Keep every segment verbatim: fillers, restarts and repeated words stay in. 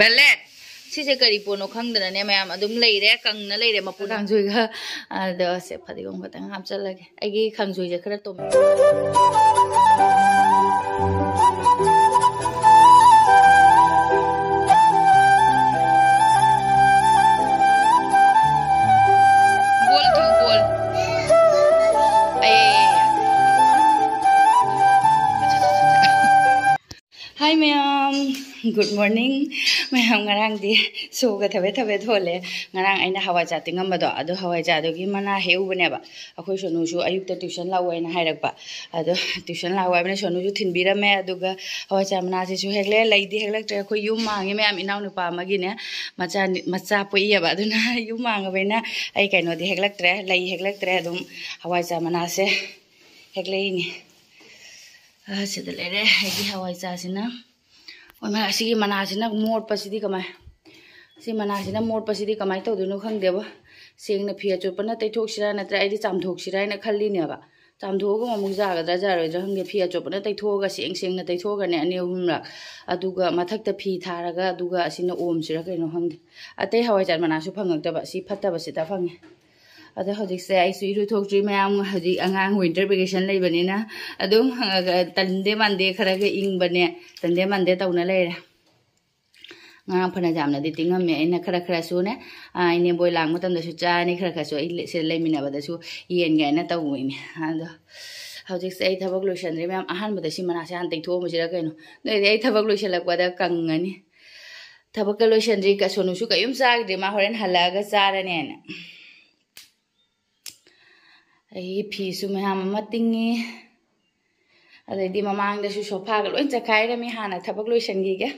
Ballet. ꯁꯤꯁꯦ ꯀꯔꯤ ꯄꯣꯠꯅꯣ ꯈꯪꯗꯅꯅꯦ ꯃꯌꯥꯝ ꯑꯗꯨꯝ ꯂꯩꯔꯦ, ꯀꯪꯅ ꯂꯩꯔꯦ ꯃꯄꯨ ꯀꯥꯡꯖꯣꯏꯒ꯫ ꯑꯗꯣ ꯁꯦ ꯐꯗꯤꯒꯣꯝ ꯈꯛꯇꯪ ꯍꯥꯞꯆꯜꯂꯒꯦ꯫ ꯑꯩꯒꯤ ꯈꯥꯡꯖꯣꯏꯁꯦ ꯈꯔ ꯇꯨꯝꯃꯦ꯫ ꯕꯣꯜ ꯊꯨ, ꯕꯣꯜ꯫ ꯑꯩ꯫ Hi ꯃꯌꯥꯝ, good morning꯫ ꯃꯌꯥꯝ ꯉꯔꯥꯡꯗꯤ ꯁꯣꯒ ꯊꯕꯦꯠ ꯊꯕꯦꯠ ꯍꯣꯜꯂꯦ꯫ ꯉꯔꯥꯡ ꯑꯩꯅ ꯍꯋꯥꯏꯖꯥ ꯇꯤꯡꯉꯝꯕꯗꯣ, ꯑꯗꯨ ꯍꯋꯥꯏꯖꯥꯗꯨꯒꯤ ꯃꯅꯥ ꯍꯦꯛꯎꯕꯅꯦꯕ꯫ ꯑꯩꯈꯣꯏ ꯁꯣꯅꯨꯁꯨ ꯑꯌꯨꯛꯇ tuition ꯂꯥꯛꯑꯣ ꯍꯥꯏꯅ ꯍꯥꯏꯔꯛꯄ꯫ ꯑꯗꯣ tuition ꯂꯥꯛꯑꯣ ꯍꯥꯏꯕꯅ ꯁꯣꯅꯨꯁꯨ ꯊꯤꯟꯕꯤꯔꯝꯃꯦ꯫ ꯑꯗꯨꯒ ꯍꯋꯥꯏꯖꯥ ꯃꯅꯥꯁꯤꯁꯨ ꯍꯦꯛꯂꯦ꯫ ꯂꯩꯗꯤ ꯍꯦꯛꯂꯛꯇ꯭ꯔꯦ꯫ ꯑꯩꯈꯣꯏ ꯌꯨꯝ ꯃꯥꯡꯉꯦ ꯃꯌꯥꯝ, ꯏꯅꯥꯎꯅꯨꯄꯥ ꯑꯃꯒꯤꯅꯦ ꯃꯆꯥ, ꯃꯆꯥ ꯄꯣꯛꯏꯑꯕ꯫ ꯑꯗꯨꯅ ꯌꯨꯝ ꯃꯥꯡꯉꯕꯅꯤꯅ ꯑꯩ ꯀꯩꯅꯣꯗꯤ ꯍꯦꯛꯂꯛꯇ꯭ꯔꯦ, ꯂꯩ ꯍꯦꯛꯂꯛꯇ꯭ꯔꯦ꯫ ꯑꯗꯨꯝ ꯍꯋꯥꯏꯖꯥ ꯃꯅꯥꯁꯦ ꯍꯦꯛꯂꯛꯏꯅꯦ꯫ ꯑ, ꯁꯤꯗ ꯂꯩꯔꯦ ꯑꯩꯒꯤ ꯍꯋꯥꯏꯖꯥꯁꯤꯅ꯫ ꯑꯣ, ꯃꯥ, ꯑꯁꯤꯒꯤ ꯃꯅꯥꯁꯤꯅ ꯃꯣꯠꯄꯁꯤꯗꯤ ꯀꯃꯥꯏ-, ꯁꯤ ꯃꯅꯥꯁꯤꯅ ꯃꯣꯠꯄꯁꯤꯗꯤ ꯀꯃꯥꯏꯅ ꯇꯧꯗꯣꯏꯅꯣ ꯈꯪꯗꯦꯕ꯫ ꯁꯦꯡꯅ ꯐꯤ ꯑꯆꯣꯠꯄꯅ ꯇꯩꯊꯣꯛꯁꯤꯔꯥ, ꯅꯠꯇ꯭ꯔ ꯑꯩꯗꯤ ꯆꯥꯝꯊꯣꯛꯁꯤꯔꯥ ꯍꯥꯏꯅ ꯈꯜꯂꯤꯅꯦꯕ꯫ ꯆꯥꯝꯊꯣꯛꯑꯒ ꯑꯃꯨꯛ ꯌꯥꯒꯗ꯭ꯔꯥ ꯌꯥꯔꯣꯏꯗ꯭ꯔꯥ ꯈꯪꯗꯦ꯫ ꯐꯤ ꯑꯆꯣꯠꯄꯅ ꯇꯩꯊꯣꯛꯑꯒ ꯁꯦꯡ ꯁꯦꯡꯅ ꯇꯩꯊꯣꯛꯑꯒꯅꯦ, ꯑꯅꯤ ꯑꯍꯨꯝꯔꯛ, ꯑꯗꯨꯒ ꯃꯊꯛꯇ ꯐꯤ ꯊꯥꯔꯒ, ꯑꯗꯨꯒ ꯑꯁꯤꯅ ꯑꯣꯝꯁꯤꯔꯥ ꯀꯩꯅꯣ ꯈꯪꯗꯦ꯫ ꯑꯇꯩ ꯍꯋꯥꯏꯖꯥꯔ ꯃꯅꯥꯁꯨ ꯐꯪꯉꯛꯇꯕ, ꯁꯤ ꯐꯠꯇꯕꯁꯤꯗ ꯐꯪꯉꯦ꯫ ꯑꯗꯣ ꯍꯧꯖꯤꯛꯁꯦ ꯑꯩꯁꯨ ꯏꯔꯨꯊꯣꯛꯇ꯭ꯔꯤ꯫ ꯃꯌꯥꯝ ꯍꯧꯖꯤꯛ ꯑꯉꯥꯡ winter vacation ꯂꯩꯕꯅꯤꯅ ꯑꯗꯨꯝ ꯇꯟꯗꯦ ꯃꯥꯟꯗꯦ ꯈꯔꯒ ꯏꯪꯕꯅꯦ, ꯇꯟꯗꯦ ꯃꯥꯟꯗꯦ ꯇꯧꯅ ꯂꯩꯔꯦ꯫ ꯉꯔꯥꯡ ꯐꯅ ꯌꯥꯝꯅꯗꯤ ꯇꯤꯡꯉꯝꯃꯦ꯫ ꯑꯩꯅ ꯈꯔ ꯈꯔꯁꯨꯅꯦ, ꯑꯥ, ꯏꯅꯦꯕꯣꯏ ꯂꯥꯛ ꯃꯇꯝꯗꯁꯨ ꯆꯥꯔꯅꯤ, ꯈꯔ ꯈꯔꯁꯨ ꯑꯩ ꯂꯦ-, ꯁꯤꯗ ꯂꯩꯃꯤꯟꯅꯕꯗꯁꯨ ꯌꯦꯟꯒꯦ ꯍꯥꯏꯅ ꯇꯧꯕꯅꯦ꯫ ꯑꯗꯣ ꯍꯧꯖꯤꯛꯁꯦ ꯑꯩ ꯊꯕꯛ ꯂꯣꯏꯁꯟꯗ꯭ꯔꯤ ꯃꯌꯥꯝ꯫ ꯑꯍꯥꯟꯕꯗ ꯁꯤ ꯃꯅꯥꯁꯦ ꯍꯥꯟꯅ ꯇꯩꯊꯣꯛꯑꯝꯃꯁꯤꯔ ꯀꯩꯅꯣ, ꯅꯣꯏꯗꯤ ꯑꯩ ꯊꯕꯛ ꯂꯣꯏꯁꯜꯂꯛꯄꯗ ꯀꯪꯉꯅꯤ꯫ ꯊꯕꯛꯀ ꯂꯣꯏꯁꯟꯗ꯭ꯔꯤ, ꯀ-, ꯁꯣꯅꯨꯁꯨ ꯀꯩꯝ ꯆꯥꯈꯤꯗ꯭ꯔꯤ, ꯃꯥ ꯍꯣꯔꯦꯟ ꯍꯜꯂꯛꯑꯒ ꯆꯥꯔꯅꯦꯅ꯫ ꯑꯩꯒꯤ ꯐꯤꯁꯨ ꯃꯌꯥꯝ ꯑꯃ ꯇꯤꯡꯉꯤ꯫ ꯑꯗꯩꯗꯤ ꯃꯃꯥꯡꯗꯁꯨ ꯁꯣꯐꯥꯒ ꯂꯣꯏ ꯆꯠꯈꯥꯏꯔꯝꯃꯤ꯫ ꯍꯥꯟꯅ ꯊꯕꯛ ꯂꯣꯏꯁꯟꯈꯤꯒꯦ꯫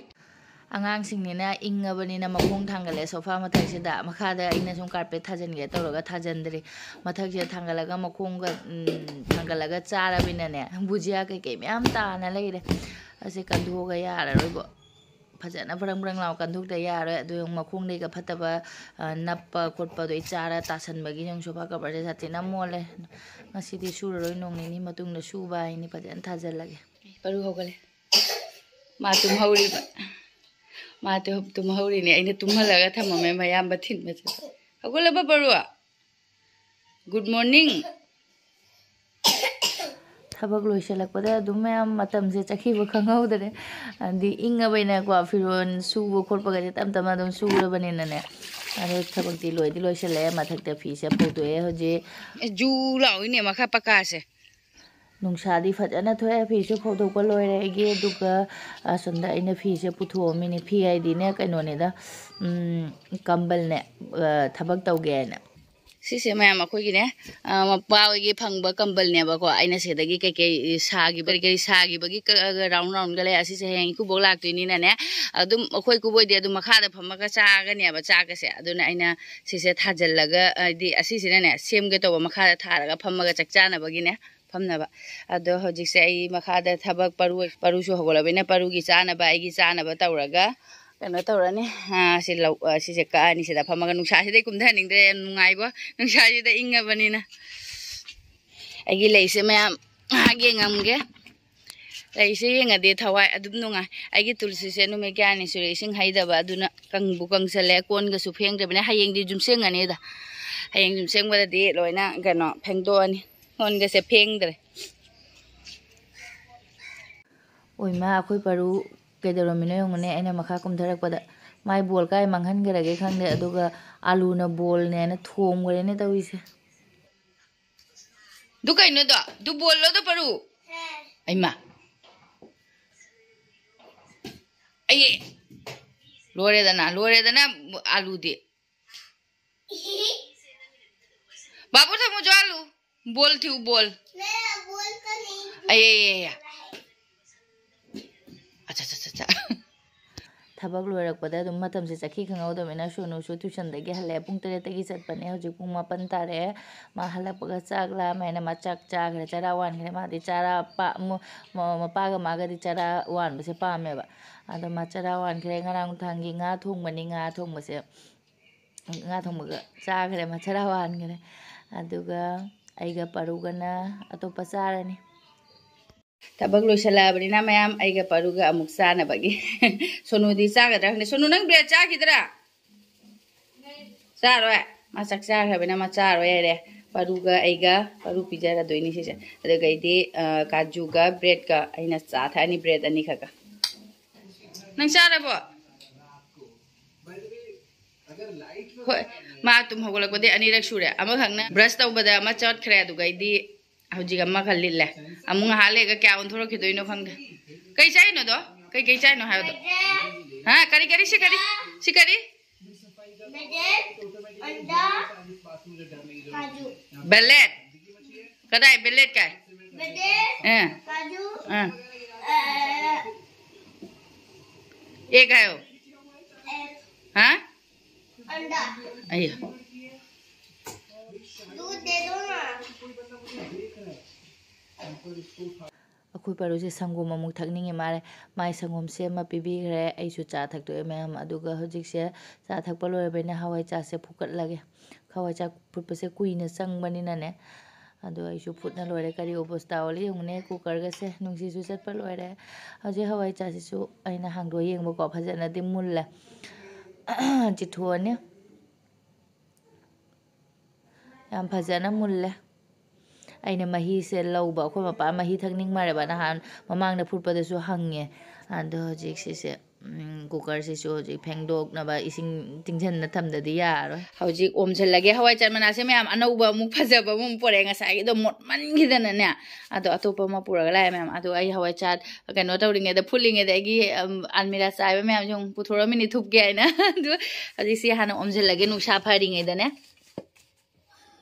ꯑꯉꯥꯡꯁꯤꯡꯅꯤꯅ ꯏꯪꯉꯕꯅꯤꯅ ꯃꯈꯣꯡ ꯊꯥꯡꯒꯠꯂꯦ ꯁꯣꯐꯥ ꯃꯊꯛꯁꯤꯗ꯫ ꯃꯈꯥꯗ ꯑꯩꯅ ꯁꯨꯝ carpet ꯊꯥꯖꯤꯟꯒꯦ ꯇꯧꯔꯒ ꯊꯥꯖꯤꯟꯗ꯭ꯔꯤ꯫ ꯃꯊꯛꯁꯤꯗ ꯊꯥꯡꯒꯠꯂꯒ ꯃꯈꯣꯡꯒ, ꯎꯝ, ꯊꯥꯡꯒꯠꯂꯒ ꯆꯥꯔꯕꯅꯤꯅꯅꯦ, ꯕꯨꯖꯤꯌꯥ ꯀꯩꯀꯩ ꯃꯌꯥꯝ ꯇꯥꯅ ꯂꯩꯔꯦ꯫ ꯑꯁꯤ ꯀꯟꯊꯣꯛꯑꯒ ꯌꯥꯔꯔꯣꯏꯕꯣ꯫ ꯐꯖꯅ ꯕ꯭ꯔꯪ ꯕ꯭ꯔꯪ ꯂꯥꯎ ꯀꯟꯊꯣꯛꯇ ꯌꯥꯔꯣꯏ꯫ ꯑꯗꯨ ꯌꯦꯡꯉꯨ, ꯃꯈꯣꯡꯗꯩꯒ ꯐꯠꯇꯕ, ꯑ, ꯅꯞꯄ ꯈꯣꯠꯄꯗꯣ ꯑꯩ ꯆꯥꯔ ꯇꯥꯁꯟꯕꯒꯤ ꯌꯦꯡꯉꯨ, ꯁꯣꯐꯥ coverꯁꯦ ꯁꯥꯊꯤꯅ ꯃꯣꯠꯂꯦ꯫ ꯉꯁꯤꯗꯤ ꯁꯨꯔꯔꯣꯏ, ꯅꯣꯡ ꯅꯤꯅꯤ ꯃꯇꯨꯡꯗ ꯁꯨꯕ ꯍꯥꯏꯅꯤ꯫ ꯐꯖꯅ ꯊꯥꯖꯤꯜꯂꯒꯦ꯫ ꯄꯔꯨ ꯍꯧꯒꯠꯂꯦ꯫ ꯃꯥ ꯇꯨꯝꯍꯧꯔꯤꯕ꯫ ꯃꯥ ꯇꯨꯝ-, ꯇꯨꯝꯍꯧꯔꯤꯅꯦ꯫ ꯑꯩꯅ ꯇꯨꯝꯍꯜꯂꯒ ꯊꯝꯃꯝꯃꯦ ꯃꯌꯥꯝꯕ ꯊꯤꯟꯕ ꯆꯠꯄ꯫ ꯍꯧꯒꯠꯂꯕ ꯄꯔꯨ? Good morning꯫ ꯊꯕꯛ ꯂꯣꯏꯁꯤꯜꯂꯛꯄꯗ ꯑꯗꯨꯝ ꯃꯌꯥꯝ ꯃꯇꯝꯁꯦ ꯆꯠꯈꯤꯕ ꯈꯪꯍꯧꯗꯔꯦ꯫ ꯑꯗꯤ ꯏꯪꯉꯕꯅꯤꯅꯀꯣ, ꯐꯤꯔꯣꯜ ꯁꯨꯕ ꯈꯣꯠꯄꯒꯁꯦ ꯇꯞ ꯇꯞꯅ ꯑꯗꯨꯝ ꯁꯨꯔꯕꯅꯤꯅꯅꯦ꯫ ꯑꯗꯣ ꯊꯕꯛꯇꯤ ꯂꯣꯏꯗꯤ ꯂꯣꯏꯁꯤꯜꯂꯛꯑꯦ꯫ ꯃꯊꯛꯇ ꯐꯤꯁꯦ ꯐꯧꯗꯣꯛꯑꯦ ꯍꯧꯖꯤꯛ꯫ ꯑꯦ, ꯖꯨ ꯂꯥꯎꯏꯅꯦ ꯃꯈꯥ ꯄꯀꯥꯁꯦ꯫ ꯅꯨꯡꯁꯥꯗꯤ ꯐꯖꯅ ꯊꯣꯛꯑꯦ꯫ ꯐꯤꯁꯨ ꯐꯧꯗꯣꯛꯄ ꯂꯣꯏꯔꯦ ꯑꯩꯒꯤ꯫ ꯑꯗꯨꯒ ꯑꯁꯣꯝꯗ ꯑꯩꯅ ꯐꯤꯁꯦ ꯄꯨꯊꯣꯛꯑꯝꯃꯤꯅꯦ꯫ ꯐꯤ ꯍꯥꯏꯗꯤꯅꯦ, ꯀꯩꯅꯣꯅꯤꯗ, ꯎꯝ, ꯀꯝꯕꯜꯅꯦ, ꯑ, ꯊꯕꯛ ꯇꯧꯒꯦ ꯍꯥꯏꯅ꯫ ꯁꯤꯁꯦ ꯃꯌꯥꯝ ꯑꯩꯈꯣꯏꯒꯤꯅꯦ, ꯑ, ꯃꯄꯥ ꯍꯣꯏꯒꯤ ꯐꯪꯕ ꯀꯝꯕꯜꯅꯦꯕꯀꯣ꯫ ꯑꯩꯅ ꯁꯤꯗꯒꯤ ꯀꯩꯀꯩ ꯁꯥꯈꯤꯕ, ꯀꯩꯀꯩ ꯁꯥꯈꯤꯕꯒꯤ ꯀꯛꯑꯒ round round ꯒ ꯂꯩ꯫ ꯑꯁꯤꯁꯦ ꯍꯌꯦꯡ ꯏꯀꯨꯕꯣꯛ ꯂꯥꯛꯇꯣꯏꯅꯤꯅꯅꯦ, ꯑꯗꯨꯝ ꯑꯩꯈꯣꯏ ꯏꯀꯨꯕꯣꯏꯗꯤ ꯑꯗꯨꯝ ꯃꯈꯥꯗ ꯐꯝꯃꯒ ꯆꯥꯒꯅꯦꯕ ꯆꯥꯛꯀꯁꯦ꯫ ꯑꯗꯨꯅ ꯑꯩꯅ ꯁꯤꯁꯦ ꯊꯥꯖꯤꯜꯂꯒ, ꯍꯥꯏꯗꯤ ꯑꯁꯤꯁꯤꯅꯅꯦ ꯁꯦꯝꯒꯦ ꯇꯧꯕ, ꯃꯈꯥꯗ ꯊꯥꯔꯒ ꯐꯝꯃꯒ ꯆꯥꯛ ꯆꯥꯅꯕꯒꯤꯅꯦ ꯐꯝꯅꯕ꯫ ꯑꯗꯣ ꯍꯧꯖꯤꯛꯁꯦ ꯑꯩ ꯃꯈꯥꯗ ꯊꯕꯛ ꯄꯔꯨ, ꯄꯔꯨꯁꯨ ꯍꯧꯒꯠꯂꯕꯅꯤꯅ ꯄꯔꯨꯒꯤ ꯆꯥꯅꯕ, ꯑꯩꯒꯤ ꯆꯥꯅꯕ ꯇꯧꯔꯒ ꯀꯩꯅꯣ ꯇꯧꯔꯅꯤ꯫ ꯑꯥ, ꯁꯤ ꯂꯧ-, ꯑꯥ, ꯁꯤꯁꯦ ꯀꯛꯑꯅꯤ꯫ ꯁꯤꯗ ꯐꯝꯃꯒ ꯅꯨꯡꯁꯥꯁꯤꯗꯩ ꯀꯨꯝꯊꯍꯟꯅꯤꯡꯗ꯭ꯔꯦ꯫ ꯌꯥꯝ ꯅꯨꯡꯉꯥꯏꯕꯣ, ꯅꯨꯡꯁꯥꯁꯤꯗ ꯏꯪꯉꯕꯅꯤꯅ꯫ ꯑꯩꯒꯤ ꯂꯩꯁꯦ ꯃꯌꯥꯝ ꯉꯥꯏꯍꯥꯛ ꯌꯦꯡꯉꯝꯒꯦ꯫ ꯂꯩꯁꯦ ꯌꯦꯡꯉꯗꯤ ꯊꯋꯥꯏ ꯑꯗꯨꯝ ꯅꯨꯡꯉꯥꯏ꯫ ꯑꯩꯒꯤ ꯇꯨꯜꯁꯤꯁꯦ ꯅꯨꯃꯤꯠ ꯀꯌꯥꯅꯤ ꯁꯨꯔꯦ ꯏꯁꯤꯡ ꯍꯩꯗꯕ, ꯑꯗꯨꯅ ꯀꯪꯕꯨ ꯀꯪꯁꯜꯂꯦ꯫ ꯀꯣꯟꯒꯁꯨ ꯐꯦꯡꯗ꯭ꯔꯕꯅꯦ꯫ ꯍꯌꯦꯡꯗꯤ ꯌꯨꯝ ꯁꯦꯡꯉꯅꯤꯗ꯫ ꯍꯌꯦꯡ ꯌꯨꯝ ꯁꯦꯡꯕꯗꯗꯤ ꯂꯣꯏꯅ ꯀꯩꯅꯣ ꯐꯦꯡꯗꯣꯛꯑꯅꯤ꯫ ꯀꯣꯟꯒꯁꯦ ꯐꯦꯡꯗ꯭ꯔꯦ꯫ ꯑꯣꯏꯃꯥ, ꯑꯩꯈꯣꯏ ꯄꯔꯨ ꯀꯩꯗꯧꯔꯝꯃꯤꯅꯣ ꯌꯦꯡꯉꯨꯅꯦ꯫ ꯑꯩꯅ ꯃꯈꯥ ꯀꯨꯝꯊꯔꯛꯄꯗ ꯃꯥꯏ ꯕꯣꯜ ꯀꯥꯏ ꯃꯥꯡꯍꯟꯈ꯭ꯔꯒꯦ ꯈꯪꯗꯦ, ꯑꯗꯨꯒ ꯑꯥꯂꯨꯅ ꯕꯣꯜꯅꯦꯅ ꯊꯣꯝꯈ꯭ꯔꯦꯅꯦ ꯇꯧꯔꯤꯁꯦ꯫ ꯑꯗꯨ ꯀꯩꯅꯣꯗꯣ? ꯑꯗꯨ ꯕꯣꯜꯂꯣꯗꯣ ꯄꯔꯨ? ꯑꯩꯃꯥ꯫ ꯑꯩ ꯂꯣꯏꯔꯦꯗꯅ, ꯂꯣꯏꯔꯦꯗꯅ ꯑꯥꯂꯨꯗꯤ꯫ ꯕꯥꯕꯨ ꯊꯝꯃꯨ ꯆꯣ ꯑꯥꯂꯨ꯫ ꯕꯣꯜ ꯊꯤꯌꯨ, ꯕꯣꯜ꯫ ꯑꯩ, ꯑꯩ, ꯑꯩ, ꯑꯩ꯫ ꯑꯠꯆꯥ, ꯑꯠꯆꯥ, ꯑꯠꯆꯥ, ꯑꯠꯆꯥ꯫ ꯊꯕꯛ ꯂꯣꯏꯔꯛꯄꯗ ꯑꯗꯨꯝ ꯃꯇꯝꯁꯦ ꯆꯠꯈꯤ ꯈꯪꯍꯧꯗꯕꯅꯤꯅ ꯁꯣꯅꯨꯁꯨ tuition ꯗꯒꯤ ꯍꯜꯂꯛꯑꯦ꯫ ꯄꯨꯡ ꯇꯔꯦꯠꯇꯒꯤ ꯆꯠꯄꯅꯦ꯫ ꯍꯧꯖꯤꯛ ꯄꯨꯡ ꯃꯥꯄꯟ ꯇꯥꯔꯛꯑꯦ꯫ ꯃꯥ ꯍꯜꯂꯛꯄꯒ ꯆꯥꯛ ꯂꯥꯝꯃꯦ ꯍꯥꯏꯅ ꯃꯥ ꯆꯥꯛ ꯆꯥꯈ꯭ꯔꯦ꯫ ꯆꯔꯥ ꯋꯥꯟꯈ꯭ꯔꯦ꯫ ꯃꯥꯗꯤ ꯆꯔꯥ ꯄꯥ-, ꯃ-, ꯃ-, ꯃꯄꯥꯒ ꯃꯥꯒꯗꯤ ꯆꯔꯥ ꯋꯥꯟꯕꯁꯦ ꯄꯥꯝꯃꯦꯕ꯫ ꯑꯗꯣ ꯃꯥ ꯆꯔꯥ ꯋꯥꯟꯈ꯭ꯔꯦ꯫ ꯉꯔꯥꯡ ꯅꯨꯡꯗꯥꯡꯒꯤ ꯉꯥ ꯊꯣꯡꯕꯅꯤ꯫ ꯉꯥ ꯊꯣꯡꯕꯁꯦ, ꯉꯥ ꯊꯣꯡꯕꯒ ꯆꯥꯈ꯭ꯔꯦ꯫ ꯃꯥ ꯆꯔꯥ ꯋꯥꯟꯈ꯭ꯔꯦ꯫ ꯑꯗꯨꯒ ꯑꯩꯒ ꯄꯔꯨꯒꯅ ꯑꯇꯣꯞꯄ ꯆꯥꯔꯅꯤ꯫ ꯊꯕꯛ ꯂꯣꯏꯁꯜꯂꯛꯑꯕꯅꯤꯅ ꯃꯌꯥꯝ ꯑꯩꯒ ꯄꯥꯔꯨꯒ ꯑꯃꯨꯛ ꯆꯥꯅꯕꯒꯤ꯫ ꯁꯣꯅꯨꯗꯤ ꯆꯥꯒꯗ꯭ꯔꯥ ꯈꯪꯗꯦ꯫ ꯁꯣꯅꯨ, ꯅꯪ ꯕ꯭ꯔꯦꯗ ꯆꯥꯈꯤꯗ꯭ꯔꯥ? ꯆꯥꯔꯣꯏ꯫ ꯃꯥ ꯆꯥꯛ ꯆꯥꯈ꯭ꯔꯕꯅꯤꯅ ꯃꯥ ꯆꯥꯔꯣꯏ ꯍꯥꯏꯔꯦ꯫ ꯄꯥꯔꯨꯒ ꯑꯩꯒ, ꯄꯥꯔꯨ ꯄꯤꯖꯔꯗꯣꯏꯅꯤ ꯁꯤꯁꯦ꯫ ꯑꯗꯨꯒ ꯑꯩꯗꯤ, ꯑ, ꯀꯥꯖꯨꯒ ꯕ꯭ꯔꯦꯗꯀ ꯑꯩꯅ ꯆꯥ ꯊꯛꯑꯅꯤ, ꯕ꯭ꯔꯦꯗ ꯑꯅꯤꯈꯛꯀ꯫ ꯅꯪ ꯆꯥꯔꯕꯣ? ꯍꯣꯏ, ꯃꯥ ꯇꯨꯝ ꯍꯧꯒꯠꯂꯛꯄꯗꯤ ꯑꯅꯤꯔꯛ ꯁꯨꯔꯦ꯫ ꯑꯃꯈꯛꯅ ꯕ꯭ꯔꯁ ꯇꯧꯕꯗ ꯑꯃ ꯆꯠꯈ꯭ꯔꯦ, ꯑꯗꯨꯒ ꯑꯩꯗꯤ ꯍꯧꯖꯤꯛ ꯑꯃꯈꯛ ꯂꯤꯠꯂꯦ꯫ ꯑꯃꯨꯛ ꯉꯥꯏꯍꯥꯛ ꯂꯩꯔꯒ ꯀꯌꯥ ꯑꯣꯟꯊꯣꯔꯛꯈꯤꯗꯣꯏꯅꯣ ꯈꯪꯗꯦ꯫ ꯀꯩ ꯆꯥꯏꯅꯣꯗꯣ? ꯀꯩ ꯀꯩ ꯆꯥꯏꯅꯣ ꯍꯥꯏꯕꯗꯣ? ꯍꯥ? ꯀꯔꯤ, ꯀꯔꯤ, ꯁꯤ ꯀꯔꯤ? ꯁꯤ ꯀꯔꯤ? Bread, अंडा, काजू। ꯕꯦꯂꯦꯠ? ꯀꯗꯥꯏ ꯕꯦꯂꯦꯠ ꯀꯥꯏ? Bread, ꯑꯥ, काजू, ꯑꯥ꯫ अ, एक है वो। एक हाँ? अंडा। अयो। दूध दे दो ना। ꯑꯩꯈꯣꯏ ꯄꯥꯔꯨꯁꯦ ꯁꯪꯒꯣꯝ ꯑꯃꯨꯛ ꯊꯛꯅꯤꯡꯉꯤ ꯃꯥꯜꯂꯦ꯫ ꯃꯥꯏ ꯁꯪꯒꯣꯝ ꯁꯦꯝꯃ ꯄꯤꯕꯤꯈ꯭ꯔꯦ꯫ ꯑꯩꯁꯨ ꯆꯥ ꯊꯛꯇꯣꯛꯑꯦ ꯃꯌꯥꯝ꯫ ꯑꯗꯨꯒ ꯍꯧꯖꯤꯛꯁꯦ ꯆꯥ ꯊꯛꯄ ꯂꯣꯏꯔꯕꯅꯤꯅ ꯍꯋꯥꯏ ꯆꯥꯁꯦ ꯐꯨꯠꯀꯠꯂꯒꯦ꯫ ꯍꯋꯥꯏ ꯆꯥꯛ ꯐꯨꯠꯄꯁꯦ ꯀꯨꯏꯅ ꯆꯪꯕꯅꯤꯅꯅꯦ꯫ ꯑꯗꯣ ꯑꯩꯁꯨ ꯐꯨꯠꯅ ꯂꯣꯏꯔꯦ꯫ ꯀꯔꯤ ꯑꯣꯕꯁꯇꯥ ꯑꯣꯜꯂꯤ ꯌꯦꯡꯉꯨꯅꯦ꯫ ꯀꯨꯀꯔꯒꯁꯦ ꯅꯨꯡꯁꯤꯁꯨ ꯆꯠꯄ ꯂꯣꯏꯔꯦ꯫ ꯍꯧꯖꯤꯛ ꯍꯋꯥꯏ ꯆꯥꯁꯤꯁꯨ ꯑꯩꯅ ꯍꯥꯡꯗꯣꯛꯑ ꯌꯦꯡꯕꯀꯣ, ꯐꯖꯅꯗꯤ ꯃꯨꯜꯂꯦ꯫ ꯆꯤꯊꯣꯛꯑꯅꯤ꯫ ꯌꯥꯝ ꯐꯖꯅ ꯃꯨꯜꯂꯦ꯫ ꯑꯩꯅ ꯃꯍꯤꯁꯦ ꯂꯧꯕ, ꯑꯩꯈꯣꯏ ꯃꯄꯥ ꯃꯍꯤ ꯊꯛꯅꯤꯡ ꯃꯥꯜꯂꯦꯕ, ꯅꯍꯥꯟ ꯃꯃꯥꯡꯗ ꯐꯨꯠꯄꯗꯁꯨ ꯍꯪꯉꯦ꯫ ꯑꯗꯣ ꯍꯧꯖꯤꯛ ꯁꯤꯁꯦ, ꯎꯝ, ꯀꯨꯀꯔꯁꯤꯁꯨ ꯍꯧꯖꯤꯛ ꯐꯦꯡꯗꯣꯛꯅꯕ ꯏꯁꯤꯡ ꯇꯤꯡꯁꯤꯟꯅ ꯊꯝꯗꯗꯤ ꯌꯥꯔꯔꯣꯏ꯫ ꯍꯧꯖꯤꯛ ꯑꯣꯝꯁꯤꯜꯂꯒꯦ꯫ ꯍꯋꯥꯏ ꯆꯥꯛ ꯃꯅꯥꯁꯦ ꯃꯌꯥꯝ ꯑꯅꯧꯕ ꯑꯃꯨꯛ ꯐꯖꯕ ꯑꯃꯨꯛ ꯄꯣꯔꯛꯑꯦ꯫ ꯉꯁꯥꯏꯒꯤꯗꯣ ꯃꯣꯠꯃꯟꯈꯤꯗꯅꯅꯦ꯫ ꯑꯗꯣ ꯑꯇꯣꯞꯄ ꯑꯃ ꯄꯨꯔꯒ ꯂꯥꯛꯑꯦ ꯃꯌꯥꯝ꯫ ꯑꯗꯣ ꯑꯩ ꯍꯋꯥꯏ ꯆꯥꯛ ꯀꯩꯅꯣ ꯇꯧꯔꯤꯉꯩꯗ, ꯐꯨꯠꯂꯤꯉꯩꯗ ꯑꯩꯒꯤ, ꯎꯝ, ꯑꯜꯃꯤꯔꯥ ꯆꯥꯏꯕ ꯃꯌꯥꯝꯁꯦ ꯑꯃꯨꯛ ꯄꯨꯊꯣꯔꯛꯑꯝꯃꯤꯅꯤ ꯊꯨꯞꯀꯦ ꯍꯥꯏꯅ꯫ ꯑꯗꯨ ꯍꯧꯖꯤꯛꯁꯤ ꯍꯥꯟꯅ ꯑꯣꯝꯁꯤꯜꯂꯒꯦ ꯅꯨꯡꯁꯥ ꯐꯔꯤꯉꯩꯗꯅꯦ꯫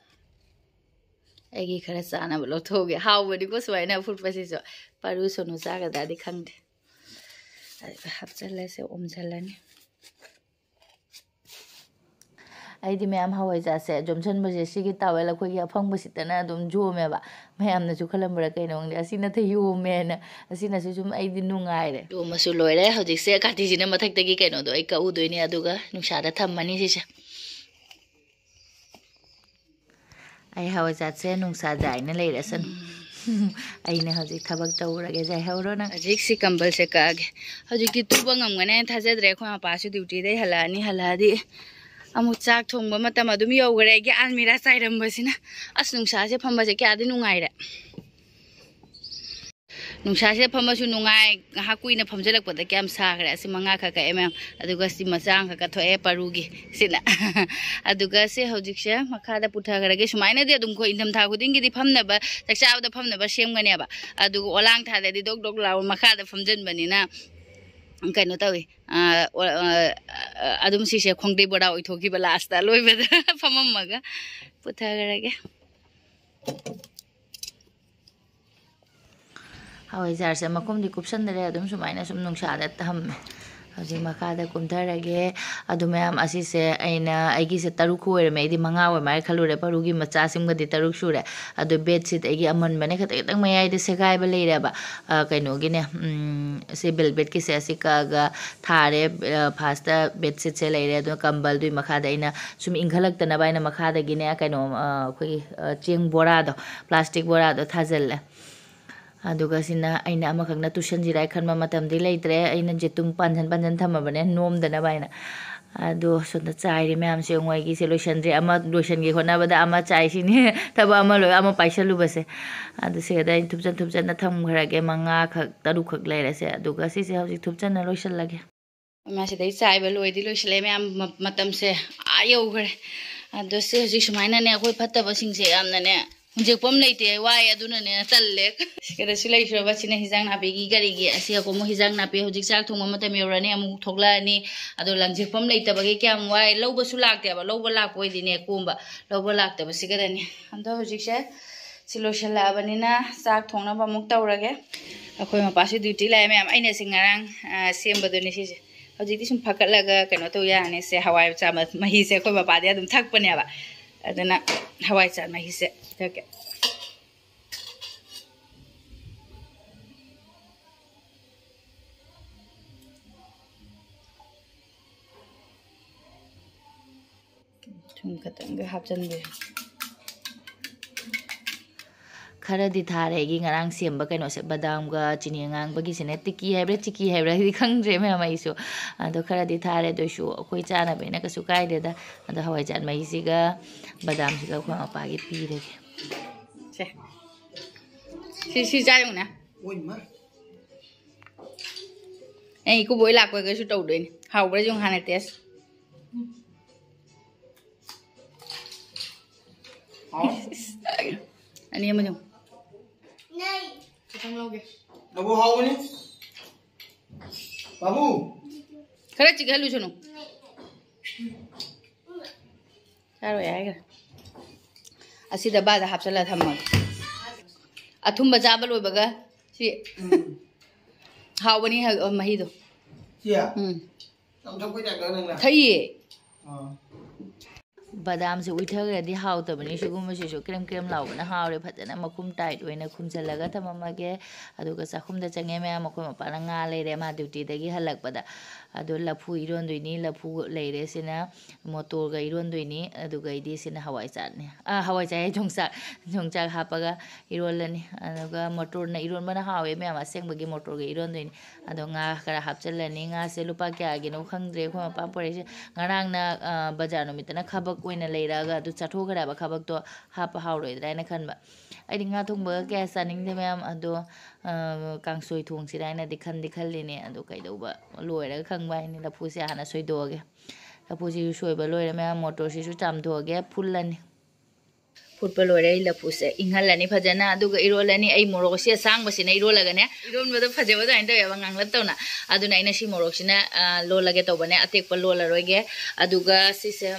ꯑꯩꯒꯤ ꯈꯔ ꯆꯥꯅꯕ ꯂꯧꯊꯣꯛꯎꯒꯦ꯫ ꯍꯥꯎꯕꯅꯤꯀꯣ ꯁꯨꯃꯥꯏꯅ ꯐꯨꯠꯄꯁꯤꯁꯨ꯫ ꯄꯥꯔꯨ ꯁꯣꯅꯨ ꯆꯥꯒꯗ꯭ꯔꯥꯗꯤ ꯈꯪꯗꯦ꯫ ꯑꯗꯨꯒ ꯍꯥꯞꯆꯜꯂꯁꯦ, ꯑꯣꯝꯁꯤꯜꯂꯅꯤ꯫ ꯑꯩꯗꯤ ꯃꯌꯥꯝ ꯍꯋꯥꯏꯖꯥꯔꯁꯦ ꯌꯣꯝꯁꯤꯟꯕꯁꯦ ꯁꯤꯒꯤ ꯇꯥꯋꯦꯜ ꯑꯩꯈꯣꯏꯒꯤ ꯑꯐꯪꯕꯁꯤꯗꯅ ꯑꯗꯨꯝ ꯌꯣꯝꯃꯦꯕ꯫ ꯃꯌꯥꯝꯅꯁꯨ ꯈꯜꯂꯝꯕ꯭ꯔꯥ ꯀꯩꯅꯣ ꯈꯪꯗꯦ, ꯑꯁꯤꯅ ꯊ ꯌꯣꯝꯃꯦꯅ꯫ ꯑꯁꯤꯅꯁꯨ ꯁꯨꯝ ꯑꯩꯗꯤ ꯅꯨꯡꯉꯥꯏꯔꯦ꯫ ꯌꯣꯝꯃꯁꯨ ꯂꯣꯏꯔꯦ꯫ ꯍꯧꯖꯤꯛꯁꯦ ꯀꯥꯇꯤꯁꯤꯅ ꯃꯊꯛꯇꯒꯤ ꯀꯩꯅꯣꯗꯣ ꯑꯩ ꯀꯛꯎꯗꯣꯏꯅꯦ, ꯑꯗꯨꯒ ꯅꯨꯡꯁꯥꯗ ꯊꯝꯃꯅꯤ ꯁꯤꯁꯦ꯫ ꯑꯩ ꯍꯋꯥꯏꯖꯥꯔꯁꯦ ꯅꯨꯡꯁꯥ ꯌꯥꯏꯅ ꯂꯩꯔꯁꯅꯨ꯫ ꯑꯩꯅ ꯍꯧꯖꯤꯛ ꯊꯕꯛ ꯇꯧꯔꯒꯦ꯫ ꯌꯥꯏꯍꯧꯔꯣ ꯅꯪ꯫ ꯍꯧꯖꯤꯛ ꯁꯤ ꯀꯝꯕꯜꯁꯦ ꯀꯛꯑꯒꯦ꯫ ꯍꯧꯖꯤꯛꯇꯤ ꯇꯨꯕ ꯉꯝꯒꯅꯦꯅ ꯊꯥꯖꯗ꯭ꯔꯦ꯫ ꯑꯩꯈꯣꯏ ꯃꯄꯥꯁꯨ ꯗ꯭ꯌꯨꯇꯤꯗꯩ ꯍꯜꯂꯛꯑꯅꯤ꯫ ꯍꯜꯂꯛꯑꯗꯤ ꯑꯃꯨꯛ ꯆꯥꯛ ꯊꯣꯡꯕ ꯃꯇꯝ ꯑꯗꯨꯝ ꯌꯧꯈ꯭ꯔꯦ꯫ ꯑꯩꯒꯤ ꯑꯜꯃꯤꯔꯥ ꯆꯥꯏꯔꯝꯕꯁꯤꯅ꯫ ꯑꯁ, ꯅꯨꯡꯁꯥꯁꯦ ꯐꯝꯕꯁꯦ ꯀꯌꯥꯗꯤ ꯅꯨꯡꯉꯥꯏꯔꯦ꯫ ꯅꯨꯡꯁꯥꯁꯤꯗ ꯐꯝꯃꯁꯨ ꯅꯨꯡꯉꯥꯏ, ꯉꯥꯏꯍꯥꯛ ꯀꯨꯏꯅ ꯐꯝꯖꯤꯜꯂꯛꯄꯗ ꯀꯌꯥꯝ ꯁꯥꯈ꯭ꯔꯦ꯫ ꯑꯁꯤ ꯃꯉꯥ ꯈꯛ ꯀꯛꯑꯦ ꯃꯌꯥꯝ, ꯑꯗꯨꯒ ꯁꯤ ꯃꯆꯥ ꯑꯃꯈꯛ ꯀꯛꯊꯣꯛꯑꯦ ꯄꯔꯨꯒꯤ ꯁꯤꯅ꯫ ꯑꯗꯨꯒ ꯁꯤ ꯍꯧꯖꯤꯛꯁꯦ ꯃꯈꯥꯗ ꯄꯨꯊꯈ꯭ꯔꯒꯦ꯫ ꯁꯨꯃꯥꯏꯅꯗꯤ ꯑꯗꯨꯝ ꯑꯩꯈꯣꯏ ꯏꯪꯊꯝꯊꯥ ꯈꯨꯗꯤꯡꯒꯤꯗꯤ ꯐꯝꯅꯕ, ꯆꯥꯛ ꯆꯥꯕꯗ ꯐꯝꯅꯕ ꯁꯦꯝꯒꯅꯦꯕ꯫ ꯑꯗꯨꯒ ꯑꯣꯂꯥꯡ ꯊꯥꯗꯗꯤ ꯗꯣꯛ ꯗꯣꯛ ꯂꯥꯎꯔ ꯃꯈꯥꯗ ꯐꯝꯖꯤꯟꯕꯅꯤꯅ ꯀꯩꯅꯣ ꯇꯧꯏ꯫ ꯑ, ꯑ, ꯑ, ꯑꯗꯨꯝ ꯁꯤꯁꯦ ꯈꯣꯡꯗꯩ ꯕꯣꯔꯥ ꯑꯣꯏꯊꯣꯛꯈꯤꯕ ꯂꯥꯁꯇ ꯂꯣꯏꯕꯗ ꯐꯝꯃꯝꯃꯒ ꯄꯨꯊꯈ꯭ꯔꯒꯦ꯫ ꯍꯋꯥꯏꯖꯥꯔꯁꯦ ꯃꯈꯨꯝꯗꯤ ꯀꯨꯞꯁꯟꯗ꯭ꯔꯦ, ꯑꯗꯨꯝ ꯁꯨꯃꯥꯏꯅ ꯁꯨꯝ ꯅꯨꯡꯁꯥꯗ ꯊꯝꯃꯦ꯫ ꯍꯧꯖꯤꯛ ꯃꯈꯥꯗ ꯀꯨꯝꯊꯔꯒꯦ꯫ ꯑꯗꯨ ꯃꯌꯥꯝ ꯑꯁꯤꯁꯦ ꯑꯩꯅ, ꯑꯩꯒꯤꯁꯦ ꯇꯔꯨꯛ ꯑꯣꯏꯔꯝꯃꯦ, ꯑꯩꯗꯤ ꯃꯉꯥ ꯑꯣꯏ ꯃꯥꯜꯂꯦ ꯈꯜꯂꯨꯔꯦ, ꯄꯔꯨꯒꯤ ꯃꯆꯥꯁꯤꯡꯒꯗꯤ ꯇꯔꯨꯛ ꯁꯨꯔꯦ꯫ ꯑꯗꯨ ꯕꯦꯗꯁꯤꯠ ꯑꯩꯒꯤ ꯑꯃꯟꯕꯅꯦ, ꯈꯤꯇꯪ ꯈꯤꯇꯪ ꯃꯌꯥꯏꯗ ꯁꯦꯒꯥꯏꯕ ꯂꯩꯔꯦꯕ꯫ ꯑ, ꯀꯩꯅꯣꯒꯤꯅꯦ, ꯎꯝ, ꯁꯤ ꯕꯦꯜꯕꯦꯠꯀꯤꯁꯦ ꯑꯁꯤ ꯀꯛꯑꯒ ꯊꯥꯔꯦ꯫ ꯑ, ꯐꯥꯔꯁꯇ ꯕꯦꯗꯁꯤꯠꯁꯦ ꯂꯩꯔꯦ, ꯑꯗꯨꯒ ꯀꯝꯕꯜꯗꯨꯒꯤ ꯃꯈꯥꯗ ꯑꯩꯅ ꯁꯨꯝ ꯏꯪꯈꯠꯂꯛꯇꯅꯕ ꯑꯩꯅ ꯃꯈꯥꯗꯒꯤꯅꯦ ꯀꯩꯅꯣ, ꯑ, ꯑꯩꯈꯣꯏꯒꯤ, ꯑ, ꯆꯦꯡ ꯕꯣꯔꯥꯗꯣ, ꯄ꯭ꯂꯥꯁꯇꯤꯛ ꯕꯣꯔꯥꯗꯣ ꯊꯥꯖꯤꯜꯂꯦ꯫ ꯑꯗꯨꯒ ꯁꯤꯅ ꯑꯩꯅ ꯑꯃꯈꯛꯅ ꯇꯨꯁꯟꯁꯤꯔꯥ ꯈꯟꯕ ꯃꯇꯝꯗꯤ ꯂꯩꯇ꯭ꯔꯦ꯫ ꯑꯩꯅ ꯖꯦꯇꯨꯝ ꯄꯥꯟꯁꯟ ꯄꯥꯟꯁꯟ ꯊꯝꯃꯕꯅꯦ ꯅꯣꯝꯗꯅꯕ ꯍꯥꯏꯅ꯫ ꯑꯗꯣ ꯁꯣꯝꯗ ꯆꯥꯏꯔꯤ ꯃꯌꯥꯝꯁꯦ ꯌꯦꯡꯉꯣ, ꯑꯩꯒꯤꯁꯦ ꯂꯣꯏꯁꯟꯗ꯭ꯔꯤ꯫ ꯑꯃ ꯂꯣꯏꯁꯟꯒꯦ ꯍꯣꯠꯅꯕꯗ ꯑꯃ ꯆꯥꯏꯁꯤꯅꯤ꯫ ꯊꯕꯛ ꯑꯃ ꯂꯣꯏ ꯑꯃ ꯄꯥꯏꯁꯜꯂꯨꯕꯁꯦ꯫ ꯑꯗꯨ ꯁꯤꯗ ꯑꯩ ꯊꯨꯞꯆꯟ ꯊꯨꯞꯆꯟꯅ ꯊꯝꯈ꯭ꯔꯒꯦ꯫ ꯃꯉꯥꯈꯛ ꯇꯔꯨꯛꯈꯛ ꯂꯩꯔꯁꯦ꯫ ꯑꯗꯨꯒ ꯁꯤꯁꯦ ꯍꯧꯖꯤꯛ ꯊꯨꯞꯆꯟꯅ ꯂꯣꯏꯁꯜꯂꯒꯦ꯫ ꯃꯁꯤꯗꯩ ꯆꯥꯏꯕ ꯂꯣꯏꯗꯤ ꯂꯣꯏꯁꯤꯜꯂꯦ ꯃꯌꯥꯝ, ꯃ-, ꯃꯇꯝꯁꯦ ꯑꯥ ꯌꯧꯈ꯭ꯔꯦ꯫ ꯑꯗꯣ ꯁꯤ ꯍꯧꯖꯤꯛ ꯁꯨꯃꯥꯏꯅꯅꯦ ꯑꯩꯈꯣꯏ ꯐꯠꯇꯕꯁꯤꯡꯁꯦ ꯌꯥꯝꯅꯅꯦ ꯍꯨꯟꯖꯦꯛꯄꯝ ꯂꯩꯇꯦ, ꯋꯥꯏ, ꯑꯗꯨꯅꯅꯦ ꯇꯜꯂꯦ꯫ ꯁꯤꯗ ꯁꯤ ꯂꯩꯈ꯭ꯔꯕ ꯁꯤꯅ ꯍꯤꯟꯖꯥꯡ ꯅꯥꯄꯤꯒꯤ ꯀꯔꯤꯒꯤ, ꯑꯁꯤ ꯑꯀꯨꯝꯕ ꯍꯤꯟꯖꯥꯡ ꯅꯥꯄꯤ ꯍꯧꯖꯤꯛ ꯆꯥꯛ ꯊꯣꯡꯕ ꯃꯇꯝ ꯌꯧꯔꯅꯤ, ꯑꯃꯨꯛ ꯊꯣꯛꯂꯛꯑꯅꯤ꯫ ꯑꯗꯣ ꯂꯪꯖꯦꯛꯐꯝ ꯂꯩꯇꯕꯒꯤ ꯀꯌꯥꯝ ꯋꯥꯏ꯫ ꯂꯧꯕꯁꯨ ꯂꯥꯛꯇꯦꯕ, ꯂꯧꯕ ꯂꯥꯛꯄ ꯑꯣꯏꯗꯤꯅꯦ ꯀꯣꯝꯕ, ꯂꯧꯕ ꯂꯥꯛꯇꯕꯁꯤꯒꯗꯅꯤ꯫ ꯑꯗꯣ ꯍꯧꯖꯤꯛꯁꯦ ꯁꯤ ꯂꯣꯏꯁꯤꯜꯂꯛꯑꯕꯅꯤꯅ ꯆꯥꯛ ꯊꯣꯡꯅꯕ ꯑꯃꯨꯛ ꯇꯧꯔꯒꯦ꯫ ꯑꯩꯈꯣꯏ ꯃꯄꯥꯁꯨ ꯗ꯭ꯌꯨꯇꯤ ꯂꯥꯛꯑꯦ ꯃꯌꯥꯝ, ꯑꯩꯅ ꯁꯤ ꯉꯔꯥꯡ, ꯑ, ꯁꯦꯝꯕꯗꯨꯅꯤ ꯁꯤꯁꯦ꯫ ꯍꯧꯖꯤꯛꯇꯤ ꯁꯨꯝ ꯐꯒꯠꯂꯒ ꯀꯩꯅꯣ ꯇꯧ ꯌꯥꯔꯅꯤ꯫ ꯁꯦ ꯍꯋꯥꯏ ꯆꯥ ꯃ-, ꯃꯍꯤꯁꯦ ꯑꯩꯈꯣꯏ ꯃꯄꯥꯗꯤ ꯑꯗꯨꯝ ꯊꯛꯄꯅꯦꯕ, ꯑꯗꯨꯅ ꯍꯋꯥꯏ ꯆꯥ ꯃꯍꯤꯁꯦ ꯊꯛꯀꯦ꯫ ꯊꯨꯝ ꯈꯛꯇꯪꯒ ꯍꯥꯞꯆꯤꯟꯕꯤꯔꯦ꯫ ꯈꯔꯗꯤ ꯊꯥꯔꯦ ꯑꯩꯒꯤ ꯉꯔꯥꯡ ꯁꯦꯝꯕ ꯀꯩꯅꯣꯁꯦ, ꯕꯗꯥꯝꯒ ꯆꯤꯅꯤ ꯑꯉꯥꯡꯕꯒꯤꯁꯤꯅꯦ꯫ ꯇꯤꯛꯀꯤ ꯍꯥꯏꯕ꯭ꯔꯥ ꯆꯤꯛꯀꯤ ꯍꯥꯏꯕ꯭ꯔꯥ ꯍꯥꯏꯗꯤ ꯈꯪꯗ꯭ꯔꯦ ꯃꯌꯥꯝ ꯑꯩꯁꯨ꯫ ꯑꯗꯣ ꯈꯔꯗꯤ ꯊꯥꯔꯦ, ꯑꯗꯨꯏꯁꯨ ꯑꯩꯈꯣꯏ ꯆꯥꯅꯕꯅꯤꯅ ꯀꯩꯁꯨ ꯀꯥꯏꯗꯦꯗ꯫ ꯑꯗꯣ ꯍꯋꯥꯏꯖꯥꯔ ꯃꯍꯤꯁꯤꯒ ꯕꯗꯥꯝꯁꯤꯒ ꯑꯩꯈꯣꯏ ꯃꯄꯥꯒꯤ ꯄꯤꯔꯒꯦ꯫ ꯁꯦ꯫ ꯁꯤ, ꯁꯤ ꯆꯥ ꯌꯦꯡꯉꯨꯅꯦ꯫ ꯑꯣꯏꯃ꯫ ꯑꯩ ꯏꯀꯨꯕꯣꯏ ꯂꯥꯛꯄꯒꯁꯨ ꯇꯧꯗꯣꯏꯅꯦ꯫ ꯍꯥꯎꯕ꯭ꯔꯥ ꯌꯦꯡꯉꯨ ꯍꯥꯟꯅ ꯇꯦꯁ꯫ ꯍꯥꯎ꯫ ꯑꯅꯤ ꯑꯃ ꯌꯦꯡꯉꯨ꯫ ꯈꯤꯇꯪ ꯂꯧꯒꯦ꯫ ꯂꯧꯕ ꯍꯥꯎꯕꯅꯤ꯫ ꯕꯥꯕꯨ꯫ ꯈꯔ ꯆꯤꯛꯍꯜꯂꯨꯁꯅꯨ꯫ ꯆꯥꯔꯣꯏ ꯍꯥꯏꯈ꯭ꯔꯦ꯫ ꯑꯁꯤꯗ ꯕꯥꯗ ꯍꯥꯞꯆꯜꯂ ꯊꯝꯃꯒꯦ꯫ ꯑꯊꯨꯝꯕ ꯆꯥꯕ ꯂꯣꯏꯕꯒ ꯁꯤ ꯎꯝ꯫ ꯍꯥꯎꯕꯅꯤ ꯍ-, ꯃꯍꯤꯗꯣ꯫ ꯁꯤꯌꯥ? ꯎꯝ꯫ ꯌꯥꯝ ꯊꯛꯄꯩ ꯇꯥꯏꯞꯇ ꯅꯪꯅ? ꯊꯛꯏꯌꯦ꯫ ꯑꯥ꯫ ꯕꯗꯥꯝꯁꯦ ꯎꯏꯊꯈ꯭ꯔꯗꯤ ꯍꯥꯎꯇꯕꯅꯤ꯫ ꯁꯤꯒꯨꯝꯕꯁꯤꯁꯨ ꯀ꯭ꯔꯦꯝ ꯀ꯭ꯔꯦꯝ ꯂꯥꯎꯕꯅ ꯍꯥꯎꯔꯦ꯫ ꯐꯖꯅ ꯃꯈꯨꯝ ꯇꯥꯏꯠ ꯑꯣꯏꯅ ꯈꯨꯝꯖꯤꯜꯂꯒ ꯊꯝꯃꯝꯃꯒꯦ꯫ ꯑꯗꯨꯒ ꯆꯥꯛꯈꯨꯝꯗ ꯆꯪꯉꯦ ꯃꯌꯥꯝ꯫ ꯑꯩꯈꯣꯏ ꯃꯄꯥꯅ ꯉꯥ ꯂꯩꯔꯦ, ꯃꯥ ꯗ꯭ꯌꯨꯇꯤꯗꯒꯤ ꯍꯜꯂꯛꯄꯗ꯫ ꯑꯗꯣ ꯂꯐꯨ ꯏꯔꯣꯟꯗꯣꯏꯅꯤ꯫ ꯂꯐꯨ ꯂꯩꯔꯦ꯫ ꯁꯤꯅ ꯃꯣꯇꯣꯔꯒ ꯏꯔꯣꯟꯗꯣꯏꯅꯤ꯫ ꯑꯗꯨꯒ ꯑꯩꯗꯤ ꯁꯤꯅ ꯍꯋꯥꯏ ꯆꯥꯠꯅꯤ꯫ ꯑꯥ, ꯍꯋꯥꯏ ꯆꯥꯠ ꯍꯥꯏ, ꯌꯣꯡꯆꯥꯛ, ꯌꯣꯡꯆꯥꯛ ꯍꯥꯞꯄꯒ ꯏꯔꯣꯜꯂꯅꯤ꯫ ꯑꯗꯨꯒ ꯃꯣꯇꯣꯔꯅ ꯏꯔꯣꯟꯕꯅ ꯍꯥꯎꯋꯦ ꯃꯌꯥꯝ꯫ ꯑꯁꯦꯡꯕꯒꯤ ꯃꯣꯇꯣꯔꯒ ꯏꯔꯣꯟꯗꯣꯏꯅꯤ꯫ ꯑꯗꯣ ꯉꯥ ꯈꯔ ꯍꯥꯞꯆꯤꯜꯂꯅꯤ꯫ ꯉꯥꯁꯦ ꯂꯨꯄꯥ ꯀꯌꯥꯒꯤꯅꯣ ꯈꯪꯗ꯭ꯔꯦ ꯑꯩꯈꯣꯏ ꯃꯄꯥ ꯄꯨꯔꯛꯏꯁꯦ꯫ ꯉꯔꯥꯡꯅ, ꯑ, ꯕꯖꯥꯔ ꯅꯨꯃꯤꯠꯇꯅ ꯈꯕꯛ ꯑꯣꯏꯅ ꯂꯩꯔꯛꯑꯒ ꯑꯗꯨ ꯆꯥꯊꯣꯛꯈ꯭ꯔꯦꯕ꯫ ꯈꯕꯛꯇꯣ ꯍꯥꯞꯄ ꯍꯥꯎꯔꯣꯏꯗ꯭ꯔꯥ ꯍꯥꯏꯅ ꯈꯟꯕ꯫ ꯑꯩꯗꯤ ꯉꯥ ꯊꯣꯡꯕꯒ ꯀꯌꯥ ꯆꯥꯅꯤꯡꯗꯦ ꯃꯌꯥꯝ꯫ ꯑꯗꯣ, ꯑ, ꯀꯥꯡꯁꯣꯏ ꯊꯣꯡꯁꯤꯔꯥ ꯍꯥꯏꯅꯗꯤ ꯈꯟꯗꯤ ꯈꯜꯂꯤꯅꯦ꯫ ꯑꯗꯣ ꯀꯩꯗꯧꯕ ꯂꯣꯏꯔꯒ ꯈꯪꯕ ꯍꯥꯏꯅꯤ꯫ ꯂꯐꯨꯁꯦ ꯍꯥꯟꯅ ꯁꯣꯏꯗꯣꯛꯑꯒꯦ꯫ ꯂꯐꯨꯁꯤꯁꯨ ꯁꯣꯏꯕ ꯂꯣꯏꯔꯦ ꯃꯌꯥꯝ꯫ ꯃꯣꯇꯣꯔꯁꯤꯁꯨ ꯆꯥꯝꯊꯣꯛꯑꯒꯦ, ꯐꯨꯜꯂꯅꯤ꯫ ꯐꯨꯠꯄ ꯂꯣꯏꯔꯦ꯫ ꯑꯩ ꯂꯐꯨꯁꯦ ꯏꯪꯍꯜꯂꯅꯤ ꯐꯖꯅ, ꯑꯗꯨꯒ ꯏꯔꯣꯜꯂꯅꯤ꯫ ꯑꯩ ꯃꯣꯔꯣꯛ ꯑꯁꯤ ꯑꯁꯥꯡꯕꯁꯤꯅ ꯏꯔꯣꯜꯂꯒꯅꯦ, ꯏꯔꯣꯟꯕꯗꯣ ꯐꯖꯕ ꯑꯗꯨꯃꯥꯏꯅ ꯇꯧꯋꯦꯕ, ꯉꯥꯡꯂꯞ ꯇꯧꯅ꯫ ꯑꯗꯨꯅ ꯑꯩꯅ ꯁꯤ ꯃꯣꯔꯣꯛꯁꯤꯅ, ꯑ, ꯂꯣꯜꯂꯒꯦ ꯇꯧꯕꯅꯦ, ꯑꯇꯦꯛꯄ ꯂꯣꯜꯂꯔꯣꯏꯒꯦ꯫ ꯑꯗꯨꯒ ꯁꯤꯁꯦ,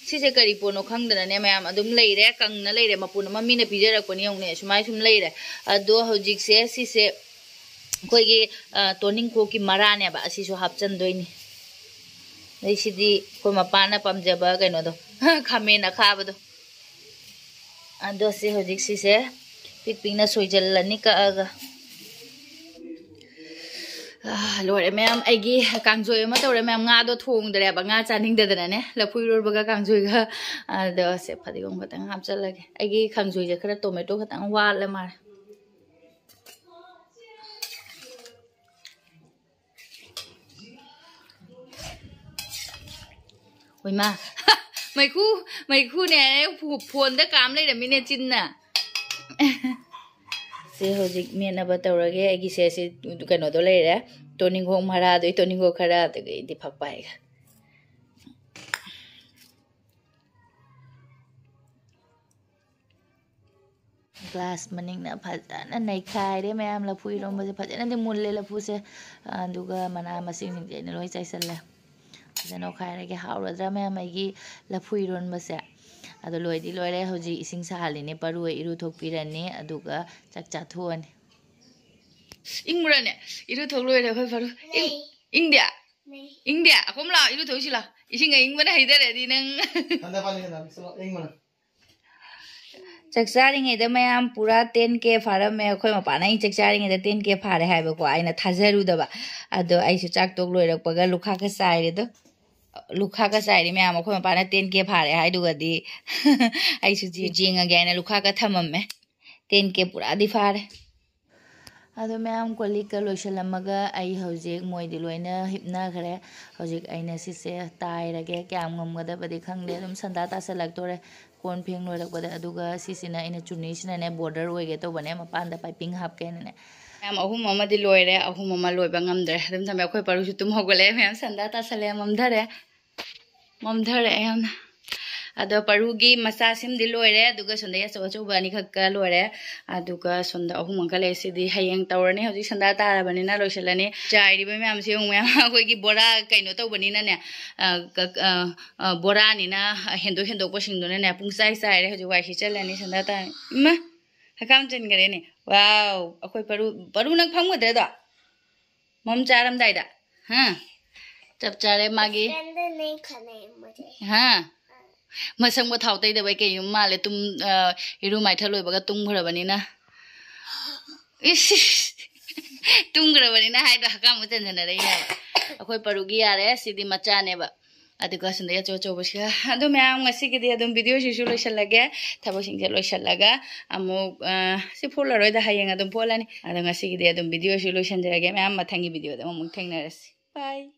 ꯁꯤꯁꯦ ꯀꯔꯤ ꯄꯣꯠꯅꯣ ꯈꯪꯗꯅꯅꯦ ꯃꯌꯥꯝ, ꯑꯗꯨꯝ ꯂꯩꯔꯦ, ꯀꯪꯅ ꯂꯩꯔꯦ꯫ ꯃꯄꯨꯟ ꯑꯃ ꯃꯤꯅ ꯄꯤꯖꯔꯛꯄꯅꯤ ꯌꯦꯡꯉꯨꯅꯦ, ꯁꯨꯃꯥꯏꯅ ꯁꯨꯝ ꯂꯩꯔꯦ꯫ ꯑꯗꯣ ꯍꯧꯖꯤꯛꯁꯦ ꯁꯤꯁꯦ ꯑꯩꯈꯣꯏꯒꯤ, ꯑ, ꯇꯣꯅꯤꯡꯈꯣꯛꯀꯤ ꯃꯔꯥꯅꯦꯕ, ꯑꯁꯤꯁꯨ ꯍꯥꯞꯆꯟꯗꯣꯏꯅꯤ꯫ ꯑꯗꯩ ꯁꯤꯗꯤ ꯑꯩꯈꯣꯏ ꯃꯄꯥꯅ ꯄꯥꯝꯖꯕ ꯀꯩꯅꯣꯗꯣ, ꯈꯥꯃꯦꯟ ꯑꯈꯥꯕꯗꯣ꯫ ꯑꯗꯣ ꯁꯤ ꯍꯧꯖꯤꯛ ꯁꯤꯁꯦ ꯄꯤꯛ ꯄꯤꯛꯅ ꯁꯣꯏꯖꯜꯂꯅꯤ ꯀꯛꯑꯒ꯫ ꯑꯥ, ꯂꯣꯏꯔꯦ ꯃꯌꯥꯝ, ꯑꯩꯒꯤ ꯀꯥꯡꯁꯣꯏ ꯑꯃ ꯇꯧꯔꯦ ꯃꯌꯥꯝ꯫ ꯉꯥꯗꯣ ꯊꯣꯡꯗ꯭ꯔꯦꯕ, ꯉꯥ ꯆꯥꯅꯤꯡꯗꯗꯅꯅꯦ, ꯂꯐꯨ ꯏꯔꯣꯟꯕꯒ ꯀꯥꯡꯁꯣꯏꯒ꯫ ꯑꯗꯣ ꯁꯦ, ꯐꯗꯤꯒꯣꯝ ꯈꯛꯇꯪ ꯍꯥꯞꯆꯜꯂꯒꯦ꯫ ꯑꯩꯒꯤ ꯀꯥꯡꯁꯣꯏꯁꯦ ꯈꯔ ꯇꯣꯃꯦꯇꯣ ꯈꯛꯇꯪ ꯋꯥꯠꯂ ꯃꯥꯜꯂꯦ꯫ ꯍꯣꯏꯃ, ꯃꯩꯈꯨ, ꯃꯩꯈꯨꯅꯦ ꯍꯥꯏꯔꯦ, ꯐꯣ-, ꯐꯣꯟꯗ ꯀꯥꯝ ꯂꯩꯔꯝꯃꯤꯅꯦ ꯆꯤꯟꯅ꯫ ꯁꯦ, ꯍꯧꯖꯤꯛ ꯃꯦꯠꯅꯕ ꯇꯧꯔꯒꯦ꯫ ꯑꯩꯒꯤꯁꯦ ꯁꯤ ꯀꯩꯅꯣꯗꯣ ꯂꯩꯔꯦ, ꯇꯣꯅꯤꯡꯈꯣꯛ ꯃꯔꯥꯗꯣ, ꯇꯣꯅꯤꯡꯈꯣꯛ ꯈꯔ, ꯑꯗꯨꯒ ꯏꯗꯤ ꯐꯛꯄ ꯍꯥꯏꯒ꯫ ꯒ꯭ꯂꯥꯁ ꯃꯅꯤꯡꯅ ꯐꯖꯅ ꯅꯩꯈꯥꯏꯔꯦ ꯃꯌꯥꯝ꯫ ꯂꯐꯨ ꯏꯔꯣꯝꯕꯁꯦ ꯐꯖꯅꯗꯤ ꯃꯨꯜꯂꯦ ꯂꯐꯨꯁꯦ, ꯑꯗꯨꯒ ꯃꯅꯥ ꯃꯁꯤꯡꯁꯤꯡꯁꯦ ꯑꯩꯅ ꯂꯣꯏ ꯆꯥꯏꯁꯜꯂꯦ꯫ ꯐꯖꯅ ꯑꯣꯠꯈꯥꯏꯔꯒꯦ꯫ ꯍꯥꯎꯔꯗ꯭ꯔꯥ ꯃꯌꯥꯝ ꯑꯩꯒꯤ ꯂꯐꯨ ꯏꯔꯣꯟꯕꯁꯦ? ꯑꯗꯣ ꯂꯣꯏꯗꯤ ꯂꯣꯏꯔꯦ꯫ ꯍꯧꯖꯤꯛ ꯏꯁꯤꯡ ꯁꯥꯍꯜꯂꯤꯅꯦ, ꯄꯔꯨ ꯏꯔꯨ ꯊꯣꯛꯄꯤꯔꯅꯤ, ꯑꯗꯨꯒ ꯆꯥꯛ ꯆꯥꯊꯣꯛꯑꯅꯤ꯫ ꯏꯪꯕ꯭ꯔꯥꯅꯦ? ꯏꯔꯨ ꯊꯣꯛ ꯂꯣꯏꯔꯦ ꯑꯩꯈꯣꯏ ꯄꯔꯨ꯫ ꯏꯪ-, ꯏꯪꯗꯦ? ꯏꯪꯗꯦ? ꯑꯩꯈꯣꯏ ꯂꯥꯛꯑꯣ, ꯏꯔꯨ ꯊꯣꯛꯁꯤ ꯂꯥꯛꯑꯣ꯫ ꯏꯁꯤꯡ ꯑꯏꯪꯕꯅ ꯍꯩꯊꯔꯗꯤ ꯅꯪ꯫ ꯆꯥꯛ ꯆꯥꯔꯤꯉꯩꯗ ꯃꯌꯥꯝ ꯄꯨꯔꯥ ten K ꯐꯥꯔꯝꯃꯦ꯫ ꯑꯩꯈꯣꯏ ꯃꯄꯥꯅ ꯑꯩꯅ ꯆꯥꯛ ꯆꯥꯔꯤꯉꯩꯗ ten K ꯐꯥꯔꯦ ꯍꯥꯏꯕꯀꯣ, ꯑꯩꯅ ꯊꯥꯖꯔꯨꯗꯕ꯫ ꯑꯗꯣ ꯑꯩꯁꯨ ꯆꯥꯛ ꯇꯣꯛ ꯂꯣꯏꯔꯛꯄꯒ ꯂꯨꯈꯥꯛꯀ ꯆꯥꯏꯔꯦ꯫ ꯑꯗꯣ ꯂꯨꯈꯥꯛꯀ ꯆꯥꯏꯔꯦ ꯃꯌꯥꯝ꯫ ꯑꯩꯈꯣꯏ ꯃꯄꯥꯅ ten K ꯐꯥꯔꯦ ꯍꯥꯏꯗꯨꯒꯗꯤ ꯑꯩꯁꯨ ꯌꯦꯡꯉꯒꯦ ꯍꯥꯏꯅ ꯂꯨꯈꯥꯛꯀ ꯊꯝꯃꯝꯃꯦ꯫ Ten K ꯄꯨꯔꯥꯗꯤ ꯐꯥꯔꯦ꯫ ꯑꯗꯣ ꯃꯌꯥꯝ ꯀꯣꯜ ꯂꯤꯛꯀ ꯂꯣꯏꯁꯤꯜꯂꯝꯃꯒ ꯑꯩ ꯍꯧꯖꯤꯛ, ꯃꯣꯏꯗꯤ ꯂꯣꯏꯅ ꯍꯤꯞꯅꯈ꯭ꯔꯦ꯫ ꯍꯧꯖꯤꯛ ꯑꯩꯅ ꯁꯤꯁꯦ ꯇꯥꯏꯔꯒꯦ꯫ ꯀꯌꯥꯝ ꯉꯝꯒꯗꯕꯗꯤ ꯈꯪꯗꯦ, ꯑꯗꯨꯝ ꯁꯟꯗꯥ ꯇꯥꯁꯜꯂꯛꯇꯣꯔꯦ꯫ ꯀꯣꯟ ꯐꯦꯡ ꯂꯣꯏꯔꯛꯄꯗ꯫ ꯑꯗꯨꯒ ꯁꯤꯁꯤꯅ ꯑꯩꯅ ꯆꯨꯅꯤꯁꯤꯅꯅꯦ border ꯑꯣꯏꯒꯦ ꯇꯧꯕꯅꯦ, ꯃꯄꯥꯟꯗ piping ꯍꯥꯞꯀꯦꯅꯅꯦ꯫ ꯃꯌꯥꯝ ꯑꯍꯨꯝ ꯑꯃꯗꯤ ꯂꯣꯏꯔꯦ, ꯑꯍꯨꯝ ꯑꯃ ꯂꯣꯏꯕ ꯉꯝꯗ꯭ꯔꯦ꯫ ꯑꯗꯨꯝ ꯊꯝꯃꯦ꯫ ꯑꯩꯈꯣꯏ ꯄꯔꯨꯁꯨ ꯇꯨꯝ ꯍꯧꯒꯠꯂꯛꯑꯦ꯫ ꯃꯌꯥꯝ ꯁꯟꯗꯥ ꯇꯥꯁꯜꯂꯛꯑꯦ, ꯃꯝꯊꯔꯦ꯫ ꯃꯝꯊꯔꯛꯑꯦ ꯌꯥꯝꯅ꯫ ꯑꯗꯣ ꯄꯔꯨꯒꯤ ꯃꯆꯥ ꯁꯤꯝꯗꯤ ꯂꯣꯏꯔꯦ, ꯑꯗꯨꯒ ꯁꯣꯝꯗ ꯑꯆꯧ ꯑꯆꯧꯕ ꯑꯅꯤꯈꯛꯀ ꯂꯣꯏꯔꯦ꯫ ꯑꯗꯨꯒ ꯁꯣꯝꯗ ꯑꯍꯨꯝ ꯑꯃꯒ ꯂꯩ, ꯁꯤꯗꯤ ꯍꯌꯦꯡ ꯇꯧꯔꯅꯤ꯫ ꯍꯧꯖꯤꯛ ꯁꯟꯗꯥ ꯇꯥꯔꯕꯅꯤꯅ ꯂꯣꯏꯁꯤꯜꯂꯅꯤ꯫ ꯆꯥꯏꯔꯤꯕ ꯃꯌꯥꯝꯁꯦ ꯌꯦꯡꯉꯨ ꯃꯌꯥꯝ, ꯑꯩꯈꯣꯏꯒꯤ ꯕꯣꯔꯥ ꯀꯩꯅꯣ ꯇꯧꯕꯅꯤꯅꯅꯦ, ꯑ, ꯀ-, ꯑ, ꯑ, ꯕꯣꯔꯥꯅꯤꯅ ꯍꯦꯟꯗꯣꯛ ꯍꯦꯟꯗꯣꯛꯄꯁꯤꯡꯗꯨꯅꯅꯦ ꯄꯨꯡꯆꯥꯏ ꯆꯥꯏꯔꯦ꯫ ꯍꯧꯖꯤꯛ ꯋꯥꯏ ꯁꯤꯠꯆꯜꯂꯅꯤ ꯁꯟꯗꯥ ꯇꯥꯔꯅꯤ꯫ ꯏꯃꯥ! ꯍꯀꯥꯝ ꯆꯟꯈꯔꯦꯅꯦ꯫ ꯋꯥꯎ! ꯑꯩꯈꯣꯏ ꯄꯔꯨ, ꯄꯔꯨ ꯅꯪ ꯐꯝꯒꯗ꯭ꯔꯗꯣ? ꯃꯝ ꯆꯥꯔꯝꯗꯥꯏꯗ꯫ ꯍꯥ? ꯆꯞ ꯆꯥꯔꯦ ꯃꯥꯒꯤ꯫ ꯆꯟꯗꯅꯦ ꯈꯅꯩ ꯃꯨꯖꯦ꯫ ꯍꯥ? ꯃꯁꯝꯒ ꯊꯥꯎ ꯇꯩꯗꯕꯩ ꯀꯩꯒꯨꯝꯕ ꯃꯥꯜꯂꯦ꯫ ꯇꯨꯝ-, ꯑ, ꯏꯔꯨ ꯃꯥꯏꯊ ꯂꯣꯏꯕꯒ ꯇꯨꯝꯈ꯭ꯔꯕꯅꯤꯅ꯫ ꯏꯁ, ꯏꯁ꯫ ꯇꯨꯝꯈ꯭ꯔꯕꯅꯤꯅ ꯍꯥꯏꯗꯣ ꯍꯛꯀꯥꯝ ꯆꯟꯖꯟꯅꯔꯛꯏꯅꯦꯕ꯫ ꯑꯩꯈꯣꯏ ꯄꯔꯨꯒꯤ ꯌꯥꯔꯦ, ꯁꯤꯗꯤ ꯃꯆꯥꯅꯦꯕ꯫ ꯑꯗꯨꯒ ꯑꯁꯣꯝꯗꯒꯤ ꯑꯆꯧ ꯑꯆꯧꯕꯁꯤꯒ꯫ ꯑꯗꯣ ꯃꯌꯥꯝ, ꯉꯁꯤꯒꯤꯗꯤ ꯑꯗꯨꯝ ꯚꯤꯗꯤꯑꯣꯁꯤꯁꯨ ꯂꯣꯏꯁꯤꯜꯂꯒꯦ, ꯊꯕꯛꯁꯤꯡꯁꯦ ꯂꯣꯏꯁꯤꯜꯂꯒ ꯑꯃꯨꯛ ꯑ, ꯁꯤ ꯐꯣꯠꯂꯔꯣꯏꯗ, ꯍꯌꯦꯡ ꯑꯗꯨꯝ ꯐꯣꯠꯂꯅꯤ꯫ ꯑꯗꯣ ꯉꯁꯤꯒꯤꯗꯤ ꯑꯗꯨꯝ ꯚꯤꯗꯤꯑꯣꯁꯤ ꯂꯣꯏꯁꯤꯟꯖꯔꯒꯦ꯫ ꯃꯌꯥꯝ, ꯃꯊꯪꯒꯤ ꯚꯤꯗꯤꯑꯣꯗ ꯑꯃꯨꯛ ꯊꯦꯡꯅꯔꯁꯤ꯫ ꯕꯥꯏ꯫